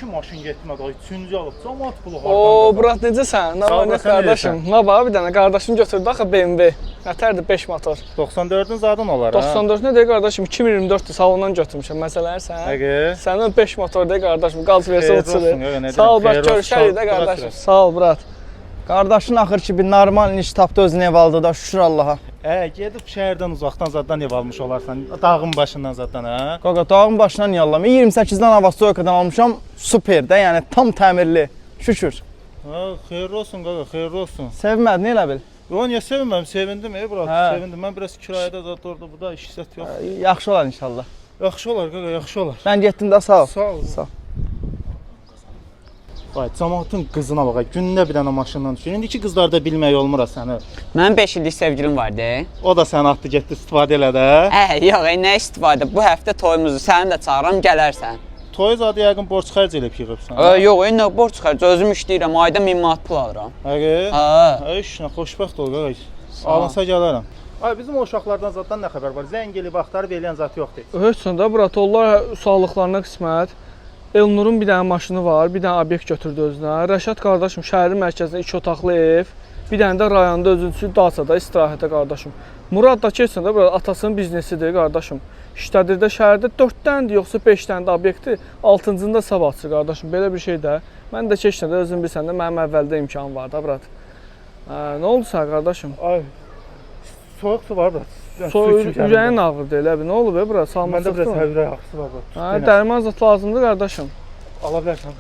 İki maşın getmədi, ay üçüncü alıb. Camaat pulu hardan Oo, qazanır? brat necəsən? Nə Sağ ol, var, nə sən qardaşım? Nə var bir dənə qardaşım götürdü axı BMW. Nətərdir 5 motor. 94-ün zaten olar ha. 94 nə deyir qardaşım? 2024-dür salondan götürmüşəm. Məsələn sən. Həqiqi? Sənin 5 motor deyir qardaşım. Qaz versə Xeyirli olsun, uçur. yox, nə Sağ ol deyim, brat, xeyirli olsun. görüşərik də Sağ ol, qardaşım. Sağ ol brat. Qardaşın axır ki bir normal iş tapdı özünə ev aldı da şükür Allaha. Gedib şəhərdən uzaqdan zaddan ev almış olarsan. Dağın başından zaddan hə. Qaqa dağın başına niyə alıram? 28-dən Avastoykadan almışam. Super də, yəni tam təmirli. Şükür. Ha, xeyirli olsun qaqa, xeyirli olsun. Sevmədin elə bil. Yo, niyə sevinməm? Sevindim ey brat, Hə. sevindim. Mən biraz kirayədə zad orada burada iş zad yox. Yaxşı olar inşallah. Yaxşı olar qaqa, yaxşı olar. Mən getdim də sağ ol. Sağ ol. Sağ ol. Vay, camaatın qızına bax, gündə bir dənə maşından düşür. İndiki qızlarda bilmək olmur ha səni. Mənim 5 illik sevgilim var idi. O da səni atdı, getdi istifadə elədi. hə? Yox, nə istifadə? Bu həftə toyumuzu səni də çağıram, gələrsən. Toy zadı yəqin borc xərc eləyib yığıbsan. Yox, nə borc xərci, özüm işləyirəm, ayda 1000 manat pul alıram. Həqiqi? Hə. Ay işinə xoşbəxt ol qaqa. Alınsa gələrəm. Ay bizim o uşaqlardan zaddan nə xəbər var? Zəng eləyib axtarıb eləyən zat yoxdur. Heç də brat, onlar sağlıqlarına qismət. Elnurun bir dənə maşını var, bir dənə obyekt götürdü özünə. Rəşad qardaşım şəhərin mərkəzində 2 otaqlı ev, bir dənə də rayonda özü üçün daçada istirahətə qardaşım. Murad da keçsin də brat, atasının biznesidir qardaşım. İşlədir də şəhərdə 4 dənədir yoxsa 5 dənə də obyekti, 6-cını da sabah açır qardaşım. Belə bir şey də. Mən də keçsin də özün bilsən də mənim əvvəldə imkanım var da brat. Hə, nə oldu sənə qardaşım? Ay soyuq su var brat. Soyuq ürəyin ağrıdı elə bir. Nə olub brat? Məndə Salamat biraz çıxdın? ürək ağrısı var brat. Hə, dərman zat lazımdır qardaşım. Ala bilərsən.